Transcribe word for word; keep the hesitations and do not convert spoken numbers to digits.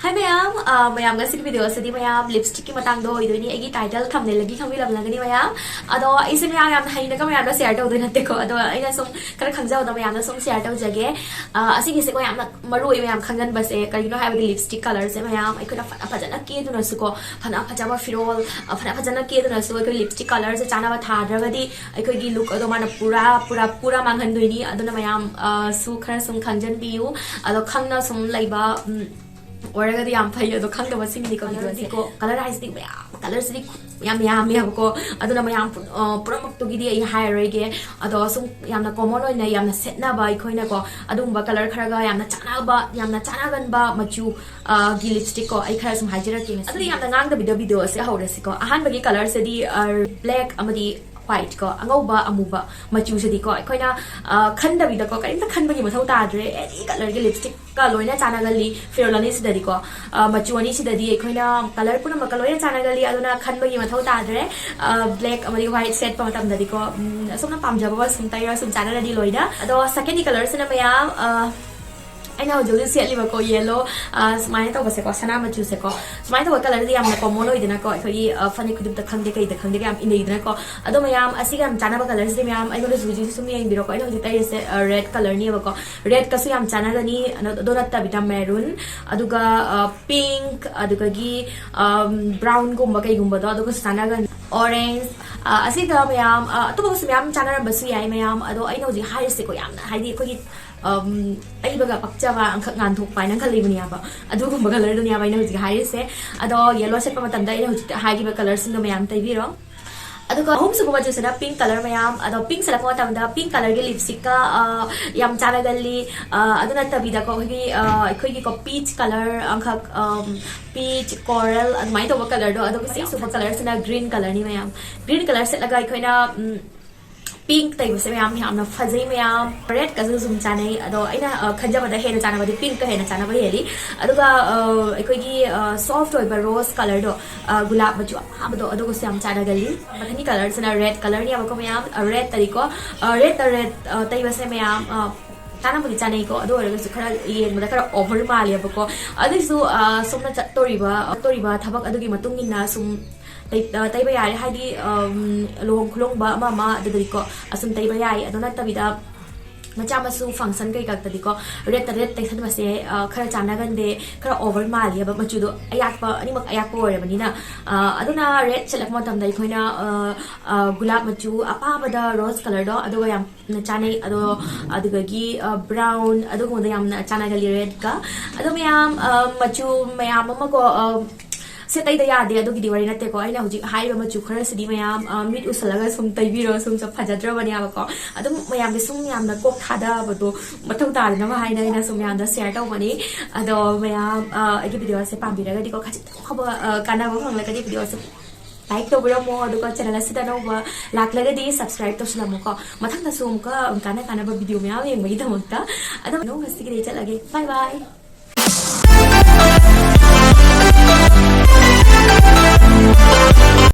Hi ꯃꯌꯥꯝ, ꯑ, ꯃꯌꯥꯝ ꯉꯁꯤꯒꯤ video ꯑꯁꯤꯗꯤ ꯃꯌꯥꯝ lipstickꯀꯤ ꯃꯇꯥꯡꯗ ꯑꯣꯏꯗꯣꯏꯅꯤ꯫ ꯑꯩꯒꯤ title thumbnailꯗꯒꯤ ꯈꯪꯕꯤꯔꯝꯂꯒꯅꯤ ꯃꯌꯥꯝ꯫ ꯑꯗꯣ ꯑꯩꯁꯦ ꯃꯌꯥꯝ ꯌꯥꯝꯅ ꯍꯩꯅꯒ ꯃꯌꯥꯝꯗ share ꯇꯧꯗꯣꯏ ꯅꯠꯇꯦꯀꯣ꯫ ꯑꯗꯣ ꯑꯩꯅ ꯁꯨꯝ ꯈꯔ ꯈꯪꯖꯕꯗꯣ ꯃꯌꯥꯝꯗ ꯁꯨꯝ share ꯇꯧꯖꯒꯦ꯫ ꯑ, ꯑꯁꯤꯒꯤꯁꯦꯀꯣ ꯌꯥꯝꯅ ꯃꯔꯨ ꯑꯣꯏꯕ ꯌꯥꯝ ꯈꯪꯒꯟꯕꯁꯦ ꯀꯔꯤꯒꯤꯅꯣ ꯍꯥꯏꯕꯗꯤ lipstick colourꯁꯦ ꯃꯌꯥꯝ ꯑꯩꯈꯣꯏꯅ ꯐꯅ ꯐꯖꯅ ꯀꯦꯗꯨꯅꯁꯨꯀꯣ, ꯐꯅ ꯐꯖꯕ ꯐꯤꯔꯣꯜ, ꯑ, ꯐꯅ ꯐꯖꯅ ꯀꯦꯗꯨꯅꯁꯨ ꯑꯩꯈꯣꯏ lipstick colourꯁꯦ ꯆꯥꯅꯕ ꯊꯥꯗ꯭ꯔꯒꯗꯤ ꯑꯩꯈꯣꯏꯒꯤ look ꯑꯗꯣ ꯃꯥꯅ ꯄꯨꯔꯥ, ꯄꯨꯔꯥ, ꯄꯨꯔꯥ ꯃꯥꯡꯍꯟꯗꯣꯏꯅꯤ꯫ ꯑꯗꯨꯅ ꯃꯌꯥꯝ, ꯑ, ꯁꯨ ꯈꯔ ꯁꯨꯝ ꯈꯪꯖꯟꯕꯤꯌꯨ꯫ ꯑꯗꯣ ꯈꯪꯅ ꯁꯨꯝ ꯂꯩꯕ, ꯎꯝ, ꯑꯣꯏꯔꯒꯗꯤ ꯌꯥꯝ ꯐꯩ, ꯑꯗꯣ ꯈꯪꯗꯕꯁꯤꯡꯗꯤꯀꯣ, videoꯁꯦ colour ꯍꯥꯏꯁꯤꯗꯤ ꯃꯌꯥꯝ, colourꯁꯤꯗꯤ ꯌꯥꯝ ꯌꯥꯝꯃꯦꯕꯀꯣ꯫ ꯑꯗꯨꯅ ꯃꯌꯥꯝ ꯄꯨ-, ꯑ, ꯄꯨꯝꯅꯃꯛꯇꯨꯒꯤꯗꯤ ꯑꯩ ꯍꯥꯏꯔꯔꯣꯏꯒꯦ꯫ ꯑꯗꯣ ꯁꯨꯝ ꯌꯥꯝꯅ common ꯑꯣꯏꯅ ꯌꯥꯝꯅ ꯁꯦꯠꯅꯕ ꯑꯩꯈꯣꯏꯅꯀꯣ, ꯑꯗꯨꯒꯨꯝꯕ colour ꯈꯔꯒ ꯌꯥꯝꯅ ꯆꯥꯟꯅꯕ, ꯌꯥꯝꯅ ꯆꯥꯟꯅꯒꯟꯕ ꯃꯆꯨ, ꯑ, ꯒꯤ lipstickꯀꯣ ꯑꯩ ꯈꯔ ꯁꯨꯝ ꯍꯥꯏꯖꯔꯛꯀꯦ ꯉꯁꯤ꯫ ꯑꯗꯨꯗꯤ ꯌꯥꯝꯅ ꯉꯥꯡꯗꯕꯤꯗ videoꯁꯦ ꯍꯧꯔꯁꯤꯀꯣ꯫ ꯑꯍꯥꯟꯕꯒꯤ colourꯁꯤꯗꯤ, ꯑ, black ꯑꯃꯗꯤ whiteꯀꯣ, ꯑꯉꯧꯕ ꯑꯃꯨꯕ ꯃꯆꯨꯁꯤꯗꯤꯀꯣ ꯑꯩꯈꯣꯏꯅ, ꯑ, ꯈꯟꯗꯕꯤꯗꯀꯣ, ꯀꯔꯤꯝꯇ ꯈꯟꯕꯒꯤ ꯃꯊꯧ ꯇꯥꯗ꯭ꯔꯦ꯫ Any colourꯒꯤ lipstickꯀ ꯂꯣꯏꯅ ꯆꯥꯟꯅꯒꯜꯂꯤ ꯐꯤꯔꯣꯜ ꯑꯅꯤꯁꯤꯗꯗꯤꯀꯣ꯫ ꯑ, ꯃꯆꯨ ꯑꯅꯤꯁꯤꯗꯗꯤ ꯑꯩꯈꯣꯏꯅ colour ꯄꯨꯝꯅꯃꯛꯀ ꯂꯣꯏꯅ ꯆꯥꯟꯅꯒꯜꯂꯤ, ꯑꯗꯨꯅ ꯈꯟꯕꯒꯤ ꯃꯊꯧ ꯇꯥꯗ꯭ꯔꯦ꯫ ꯑ, black ꯑꯃꯗꯤ white ꯁꯦꯠꯄ ꯃꯇꯝꯗꯗꯤꯀꯣ, ꯎꯝ, ꯑꯁꯣꯝꯅ ꯄꯥꯝꯖꯕꯒ ꯁꯨꯝ ꯇꯩꯔ ꯁꯨꯝ ꯆꯥꯟꯅꯔꯗꯤ ꯂꯣꯏꯅ꯫ ꯑꯗꯣ secondꯒꯤ colourꯁꯤꯅ ꯃꯌꯥꯝ, ꯑ, ꯑꯩꯅ ꯍꯧꯖꯤꯛ ꯍꯧꯖꯤꯛ ꯁꯦꯠꯂꯤꯕꯀꯣ, yellow, ꯑ, ꯁꯨꯃꯥꯏꯅ ꯇꯧꯕꯁꯦꯀꯣ, ꯁꯅꯥ ꯃꯆꯨꯁꯦꯀꯣ, ꯁꯨꯃꯥꯏꯅ ꯇꯧꯕ colourꯗꯤ ꯌꯥꯝꯅ common ꯑꯣꯏꯗꯅꯀꯣ, ꯑꯩꯈꯣꯏꯒꯤ, ꯑ, ꯐꯅꯦꯛ ꯈꯨꯗꯤꯞꯇ ꯈꯪꯗꯦ, ꯀꯩꯗ ꯈꯪꯗꯦ, ꯌꯥꯝ ꯏꯟꯅꯩꯗꯅꯀꯣ꯫ ꯑꯗꯣ ꯃꯌꯥꯝ, ꯑꯁꯤꯒ ꯌꯥꯝ ꯆꯥꯟꯅꯕ colourꯁꯤꯗꯤ ꯃꯌꯥꯝ ꯑꯩꯉꯣꯟꯗꯁꯨ ꯍꯧꯖꯤꯛ ꯁꯨꯝ ꯌꯦꯡꯕꯤꯔꯣꯀꯣ꯫ ꯑꯩꯅ ꯍꯧꯖꯤꯛ ꯇꯩꯔꯤꯁꯦ, ꯑ, red colourꯅꯦꯕꯀꯣ꯫ Redꯀꯁꯨ ꯌꯥꯝ ꯆꯥꯟꯅꯒꯅꯤ, ꯑꯗꯣ, ꯑꯗꯨ ꯅꯠꯇꯕꯤꯗ maroon, ꯑꯗꯨꯒ, ꯑ, pink, ꯑꯗꯨꯗꯒꯤ, ꯑꯝ, brownꯒꯨꯝꯕ ꯀꯩꯒꯨꯝꯕꯗꯣ, ꯑꯗꯨꯒꯁꯨ ꯆꯥꯟꯅꯒꯅꯤ꯫ Orange, ꯑ, ꯑꯁꯤꯒ ꯃꯌꯥꯝ, ꯑ, ꯑꯇꯣꯞꯄꯒꯁꯨ ꯃꯌꯥꯝ ꯆꯥꯟꯅꯔꯝꯕꯁꯨ ꯌꯥꯏ ꯃꯌꯥꯝ, ꯑꯗꯣ ꯑꯩꯅ ꯍꯧꯖꯤꯛ ꯍꯥꯏꯔꯤꯁꯦꯀꯣ, ꯌꯥꯝꯅ ꯍꯥꯏꯗꯤ ꯑꯩꯈꯣꯏꯒꯤ, ꯑꯝ, ꯇꯩꯕꯒ ꯄꯛꯆꯕ, ꯑꯃꯈꯛ ꯉꯥꯟꯊꯣꯛꯄ ꯍꯥꯏꯅ ꯈꯜꯂꯤꯕꯅꯦꯕ, ꯑꯗꯨꯒꯨꯝꯕ colourꯗꯨꯅꯦꯕ ꯑꯩꯅ ꯍꯧꯖꯤꯛ ꯍꯥꯏꯔꯤꯁꯦ꯫ ꯑꯗꯣ yellow ꯁꯦꯠꯄ ꯃꯇꯝꯗ ꯑꯩꯅ ꯍꯧꯖꯤꯛ ꯍꯥꯏꯈꯤꯕ colourꯁꯤꯡꯗꯣ ꯃꯌꯥꯝ ꯇꯩꯕꯤꯔꯣ꯫ ꯑꯗꯨꯒ ꯑꯍꯨꯝꯁꯨꯕ ꯃꯆꯨꯁꯤꯅ pink colour ꯃꯌꯥꯝ꯫ ꯑꯗꯣ pink ꯁꯦꯠꯂꯛꯄ ꯃꯇꯝꯗ pink colourꯒꯤ lipstickꯀ, ꯑ, ꯌꯥꯝ ꯆꯥꯟꯅꯒꯜꯂꯤ꯫ ꯑ, ꯑꯗꯨ ꯅꯠꯇꯕꯤꯗꯀꯣ, ꯑꯩꯈꯣꯏꯒꯤ, ꯑ, ꯑꯩꯈꯣꯏꯒꯤꯀꯣ peach colour ꯑꯃꯈꯛ, ꯑꯝ, peach, coral ꯑꯗꯨꯃꯥꯏꯅ ꯇꯧꯕ colourꯗꯣ, ꯑꯗꯨꯒ ꯑꯅꯤꯁꯨꯕ colourꯁꯤꯅ green colourꯅꯤ ꯃꯌꯥꯝ꯫ Green colour ꯁꯦꯠꯂꯒ ꯑꯩꯈꯣꯏꯅ, ꯎꯝ, pink ꯇꯩꯕꯁꯦ ꯃꯌꯥꯝ ꯌꯥꯝꯅ ꯐꯖꯩ ꯃꯌꯥꯝ꯫ Redꯀꯁꯨ ꯑꯗꯨꯝ ꯆꯥꯟꯅꯩ, ꯑꯗꯣ ꯑꯩꯅ, ꯑ, ꯈꯟꯖꯕꯗ ꯍꯦꯟꯅ ꯆꯥꯟꯅꯕꯗꯤ pinkꯀ ꯍꯦꯟꯅ ꯆꯥꯟꯅꯕ ꯍꯦꯜꯂꯤ꯫ ꯑꯗꯨꯒ, ꯑ, ꯑꯩꯈꯣꯏꯒꯤ, ꯑ, soft ꯑꯣꯏꯕ rose colourꯗꯣ, ꯑ, ꯒꯨꯂꯥꯞ ꯃꯆꯨ ꯑꯄꯥꯕꯗꯣ, ꯑꯗꯨꯒꯁꯨ ꯌꯥꯝ ꯆꯥꯟꯅꯒꯜꯂꯤ꯫ ꯃꯊꯪꯒꯤ colourꯁꯤꯅ red colourꯅꯦꯕꯀꯣ ꯃꯌꯥꯝ꯫ ꯑ, redꯇꯗꯤꯀꯣ, ꯑ, redꯇ red, ꯑ, ꯇꯩꯕꯁꯦ ꯃꯌꯥꯝ, ꯑ, ꯆꯥꯅꯕꯨꯗꯤ ꯆꯥꯅꯩꯀꯣ, ꯑꯗꯨ ꯑꯣꯏꯔꯒꯁꯨ ꯈꯔ ꯌꯦꯡꯕꯗ ꯈꯔ ꯑꯣꯚꯔ ꯃꯥꯜꯂꯦꯕꯀꯣ꯫ ꯑꯗꯨꯏꯁꯨ ꯑ, ꯁꯣꯝꯅ ꯆꯠꯇꯣꯔꯤꯕ ꯆꯠꯇꯣꯔꯤꯕ ꯊꯕꯛ ꯑꯗꯨꯒꯤ ꯃꯇꯨꯡ ꯏꯟꯅ ꯁꯨꯝ ꯇꯩ- ꯑ, ꯇꯩꯕ ꯌꯥꯔꯦ꯫ ꯍꯥꯏꯗꯤ ꯑꯝ, ꯂꯨꯍꯣꯡ ꯈꯨꯂꯣꯡꯕ ꯑꯃ ꯑꯃ ꯑꯗꯨꯗꯗꯤꯀꯣ ꯑꯁꯨꯝ ꯇꯩꯕ ꯌꯥꯏ꯫ ꯑꯗꯨ ꯅꯠꯇꯕꯤꯗ ꯃꯆꯥ ꯃꯁꯨ ꯐꯪꯁꯟ ꯀꯩꯀꯥꯗꯗꯤꯀꯣ ꯔꯦꯗꯇ ꯔꯦꯗ ꯇꯩꯁꯟꯕꯁꯦ ꯑ, ꯈꯔ ꯆꯥꯟꯅꯒꯟꯗꯦ, ꯈꯔ ꯑꯣꯚꯔ ꯃꯥꯜꯂꯦꯕ, ꯃꯆꯨꯗꯣ ꯑꯌꯥꯛꯄ, ꯑꯅꯤꯃꯛ ꯑꯌꯥꯛꯄ ꯑꯣꯏꯔꯕꯅꯤꯅ꯫ ꯑ, ꯑꯗꯨꯅ ꯔꯦꯗ ꯁꯦꯠꯂꯛꯄ ꯃꯇꯝꯗ ꯑꯩꯈꯣꯏꯅ ꯑ, ꯑ, ꯒꯨꯂꯥꯞ ꯃꯆꯨ ꯑꯄꯥꯕꯗ ꯔꯣꯁ ꯀꯂꯔꯗꯣ ꯑꯗꯨꯒ ꯌꯥꯝꯅ ꯆꯥꯅꯩ꯫ ꯑꯗꯣ ꯑꯗꯨꯗꯒꯤ ꯕ꯭ꯔꯥꯎꯟ ꯑꯗꯨꯒꯨꯝꯕꯗ ꯌꯥꯝꯅ ꯆꯥꯟꯅꯒꯜꯂꯤ ꯔꯦꯗꯀ꯫ ꯑꯗꯣ ꯃꯌꯥꯝ ꯑ, ꯃꯆꯨ ꯃꯌꯥꯝ ꯑꯃꯀꯣ ꯑ, ꯁꯦ ꯇꯩꯗ ꯌꯥꯗꯦ ꯑꯗꯨꯒꯤꯗꯤ ꯋꯥꯔꯤ ꯅꯠꯇꯦꯀꯣ꯫ ꯑꯩꯅ ꯍꯧꯖꯤꯛ ꯍꯥꯏꯔꯤꯕ ꯃꯆꯨ ꯈꯔꯁꯤꯗꯤ ꯃꯌꯥꯝ ꯑ, ꯃꯤꯠ ꯎꯁꯜꯂꯒ ꯁꯨꯝ ꯇꯩꯕꯤꯔꯣ, ꯁꯨꯝ ꯐꯖꯗ꯭ꯔꯕꯅꯦꯕꯀꯣ꯫ ꯑꯗꯨꯝ ꯃꯌꯥꯝꯒꯤ ꯁꯨꯝ ꯌꯥꯝꯅ ꯀꯣꯛ ꯊꯥꯗꯕꯗꯣ ꯃꯊꯧ ꯇꯥꯗꯅꯕ ꯍꯥꯏꯅ ꯑꯩꯅ ꯁꯨꯝ ꯃꯌꯥꯝꯗ ꯁꯤꯌꯔ ꯇꯧꯕꯅꯤ꯫ ꯑꯗꯣ ꯃꯌꯥꯝ ꯑ, ꯑꯩꯒꯤ ꯚꯤꯗꯤꯑꯣꯁꯦ ꯄꯥꯝꯕꯤꯔꯒꯗꯤꯀꯣ, ꯈꯖꯤꯛꯇꯪ ꯐꯕ ꯑ, ꯀꯥꯟꯅꯕ ꯐꯪꯂꯒꯗꯤ ꯚꯤꯗꯤꯑꯣꯁꯦ ꯂꯥꯏꯛ ꯇꯧꯕꯤꯔꯝꯃꯣ, ꯑꯗꯨꯒ ꯆꯦꯅꯦꯜ ꯑꯁꯤꯗ ꯑꯅꯧꯕ ꯂꯥꯛꯂꯒꯗꯤ ꯁꯕꯁꯀ꯭ꯔꯥꯏꯕ ꯇꯧꯁꯤꯜꯂꯝꯃꯣꯀꯣ꯫ ꯃꯊꯪꯗꯁꯨ ꯑꯃꯨꯛꯀ ꯀꯥꯟꯅ ꯀꯥꯟꯅꯕ ꯚꯤꯗꯤꯑꯣ ꯃꯌꯥꯝ ꯌꯦꯡꯕꯒꯤꯗꯃꯛꯇ꯫ ꯑꯗꯣ ꯉꯁꯤꯒꯤꯗꯤ ꯆꯠꯂꯒꯦ꯫ ꯕꯥꯏ ꯕꯥꯏ꯫